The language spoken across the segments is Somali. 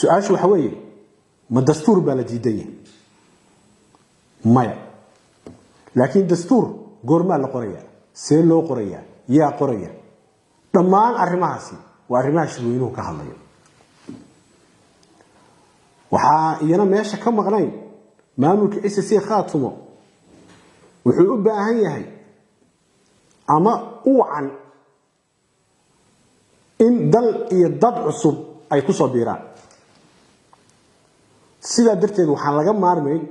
Su-aashu waxa weeye, ma dastuur baa la diidan yahay? Maya. Laakiin dastuur goormaa la qorayaa? See loo qorayaa? Yaa qoraya? Dhammaan arrimahaasi waa arrimaha shirweynuhu ka hadlayo. Waxaa iyana meesha ka maqnayn, maamulka SSC Khaatumo wuxuu u baahan yahay ama u wacan in dal iyo dad cusub ay ku soo biiraan. Sidaa darteed waxaan laga maarmayn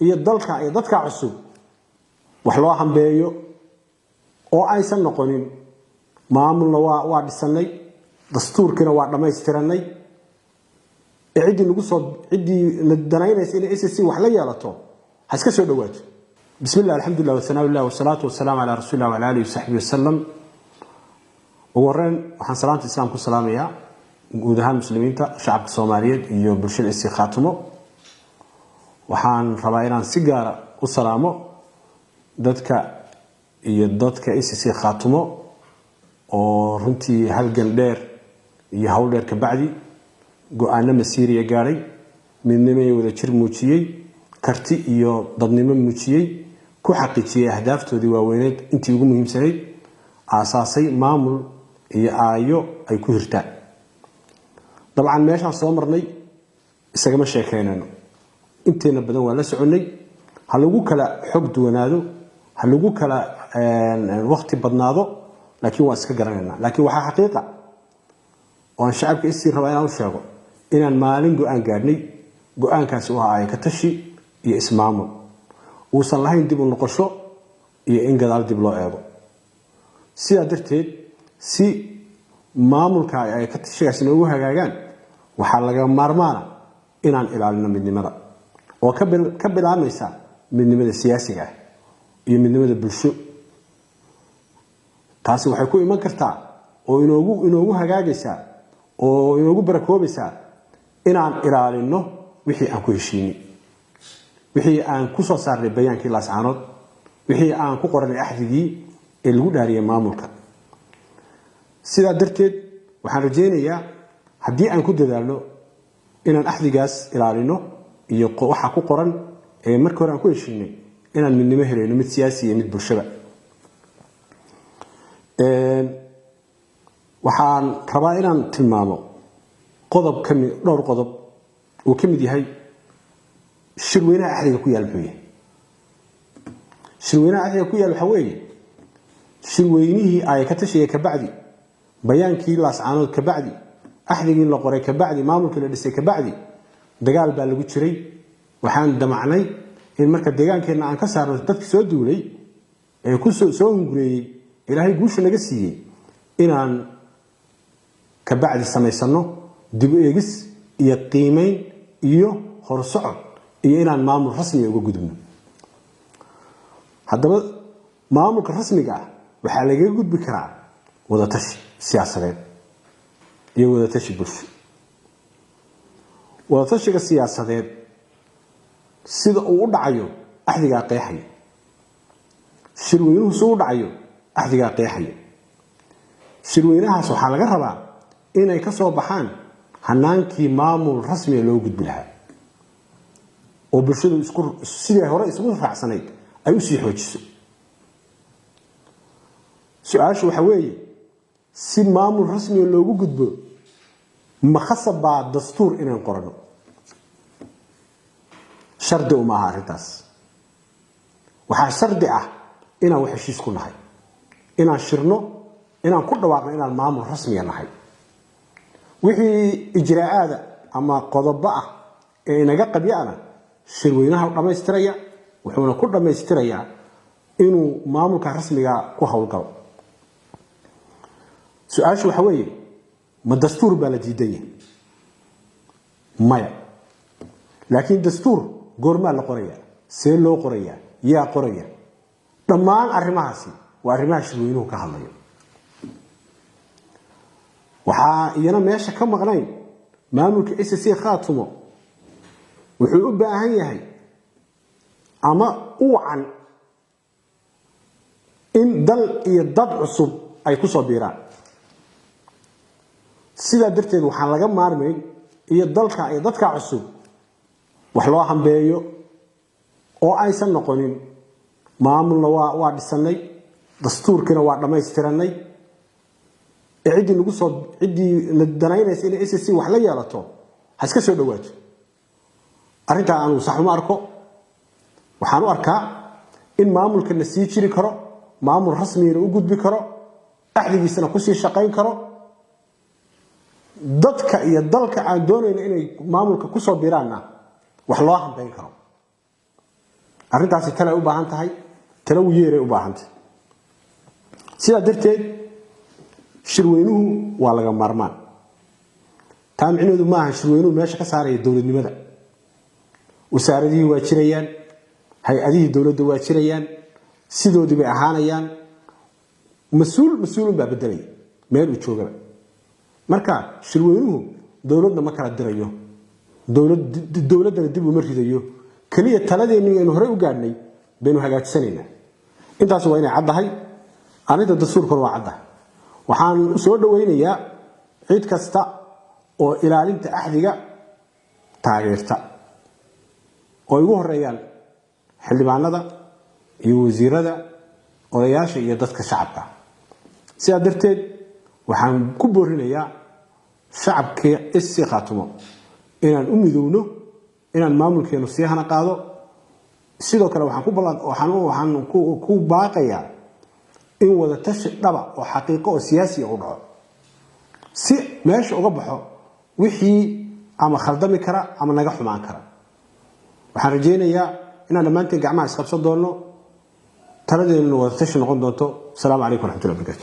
iyo dalka iyo dadka cusub wax loo hambeeyo oo aysan noqonin maamulna waa dhisanay, dastuurkiina waa dhammaystiranay, ciddii nagu soo, ciddii la danaynaysa inay SSC wax la yeelato ha iska soo dhawaato. Bismi llah, alxamdulilah, wasanaa lillah, wasalaatu wasalaamu calaa rasuulillah wala alihi wasaxbihi wasalam. Ugu horeyn waxaan salaamta islaam ku salaamayaa guud ahaan muslimiinta, shacabka Soomaaliyeed iyo bulshada SSC Khaatumo. Waxaan rabaa inaan si gaara u salaamo dadka iyo dadka SSC Khaatumo oo runtii halgan dheer iyo hawl dheer kabacdi go-aano masiiriya gaadhay, midnimo iyo wadajir muujiyey, karti iyo dadnimo muujiyey, ku xaqiijiyey ahdaaftoodii waaweyneed intii ugu muhiimsanayd, aasaasay maamul iyo aayo ay ku hirtaan. Dabcan meeshaan soo marnay isagama sheekeynayno, inteena badan waa la soconnay. Ha lagu kala xog duwanaado, ha lagu kala wakti badnaado, laakiin waa iska garanaynaa. Laakiin waxaa xaqiiqa oo aan shacabka isii rabaa inaan u sheego inaan maalin go-aan gaadhnay. Go-aankaasi u ahaa ka tashi iyo ismaamul uusan lahayn dib u noqosho iyo in gadaal dib loo eego. Sidaa darteed, si maamulka ay ka tashigaasi noogu hagaagaan, waxaa laga maarmaana inaan ilaalino midnimada oo ka bilaabmaysa midnimada siyaasiga ah iyo midnimada bulsho. Taasi waxay ku iman kartaa oo inoogu hagaagaysaa oo inoogu barakoobaysaa inaan ilaalino wixii aan ku heshiinay, wixii aan ku soo saarnay bayaankii Laascaanood, wixii aan ku qoranay axdigii ee lagu dhaariyay maamulka. Sidaa darteed waxaan rajaynayaa haddii aan ku dadaalno inaan axdigaas ilaalino iyo waxa ku qoran ee markii hore aan ku heshiinay, inaan midnimo helayno, mid siyaasi iyo mid bulshaba. Waxaan rabaa inaan tilmaamo qodob kami, dhowr qodob uu ka mid yahay shirweynaha axdiga ku yaal. Muxuu yahay shirweynaha axdiga ku yaal? Waxaa weeye shirweynihii ay ka tashiga kabacdi, bayaankii Laascaanood kabacdi, axdigii la qoray kabacdi, maamulkii la dhisay kabacdi, dagaal baa lagu jiray. Waxaan damacnay in marka deegaankeenna aan ka saarno dadki soo duulay ee ku soo hungureeyey, Ilaahay guusha naga siiyey, inaan kabacdi samaysano dib u eegis iyo qiimeyn iyo horsocod iyo inaan maamul rasmiga uga gudubno. Haddaba maamulka rasmiga ah waxaa lagaga gudbi karaa wadatashi siyaasadeed iyo wadatashi bulsho. Wadatashiga siyaasadeed sida uu u dhacayo axdigaa qeexaya, shirweynuhu siduu u dhacayo axdigaa qeexaya. Shirweynahaas waxaa laga rabaa inay ka soo baxaan hanaankii maamul rasmiga loo gudbi lahaa oo bulshadu isku sidii hore isugu raacsanayd ay usii xoojiso. Su-aashu waxa weeye, si maamul rasmiga loogu gudbo, ma khasab baa dastuur inaan qorano? Shardi uma aha arrintaas. Waxaa shardi ah inaan wax heshiis ku nahay, inaan shirno, inaan ku dhawaaqno inaan maamul rasmiga nahay. Wixii ijraa'aada ama qodobo ah ee inaga qabyana shirweynaha u dhammaystiraya, wuxuuna ku dhammaystirayaa inuu maamulka rasmiga ku howlgalo. Su-aashu waxa weeye, ma dastuur baa la diidan yahay? Maya. Laakiin dastuur goormaa la qorayaa? See loo qorayaa? Yaa qoraya? Dhammaan arrimahaasi waa arrimaha shirweynuhu ka hadlayo. Waxaa iyana meesha ka maqnayn, maamulka SSC Khaatumo wuxuu u baahan yahay ama u wacan in dal iyo dad cusub ay ku soo biiraan. Sidaa darteed waxaan laga maarmayn iyo dalka iyo dadka cusub wax loo hambeeyo oo aysan noqonin maamulna waa dhisanay, dastuurkiina waa dhammaystiranay, ee ciddii nagu soo ciddii na danaynaysa inay SSC wax la yeelato ha iska soo dhawaato. Arrintaa aanu sax uma arko. Waxaan u arkaa in maamulka na sii jiri karo, maamul rasmigana u gudbi karo, axdigiisana kusii shaqayn karo, dadka iyo dalka aan doonayna inay maamulka kusoo biraanna wax loo hambayn karo. Arrintaasi tale u baahan tahay, tale u yeeray u baahan tahay. Sidaa darteed shirweynuhu waa laga maarmaan. Taa micnaheedu maaha shirweynuhu meesha ka saaraya dowladnimada. Wasaaradihii waa jirayaan, hay-adihii dowladda waa jirayaan, sidoodii bay ahaanayaan. Mas-uul mas-uulun baa bedelaya meel uu joogaba. Marka shirweynuhu dowladna ma kala dirayo, dowladdana dib uma ridayo, keliya taladeennii aynu horey u gaadhnay baynu hagaajisanaynaa. Intaas waa inay caddahay. Arrinta dastuurkuna waa caddahay. Waxaan soo dhawaynayaa cid kasta oo ilaalinta axdiga taageerta, oo ay ugu horeeyaan xildhibaanada iyo wasiirada, odayaasha iyo dadka shacabka. Sidaa darteed waxaan ku boorinayaa shacabkii SSC Khaatumo inaan u midowno, inaan maamulkeenu sii hana qaado. Sidoo kale waxaan ku baaqayaa in wada tashi dhaba oo xaqiiqo oo siyaasi u dhaco, si meesha uga baxo wixii ama khaldami kara ama naga xumaan kara. Waxaan rajaynayaa inaan dhammaanteen gacmaha isqabsan doonno, taladeennuna wada tashi noqon doonto. Asalaamu calaykum waraxmatullahi wabarakatu.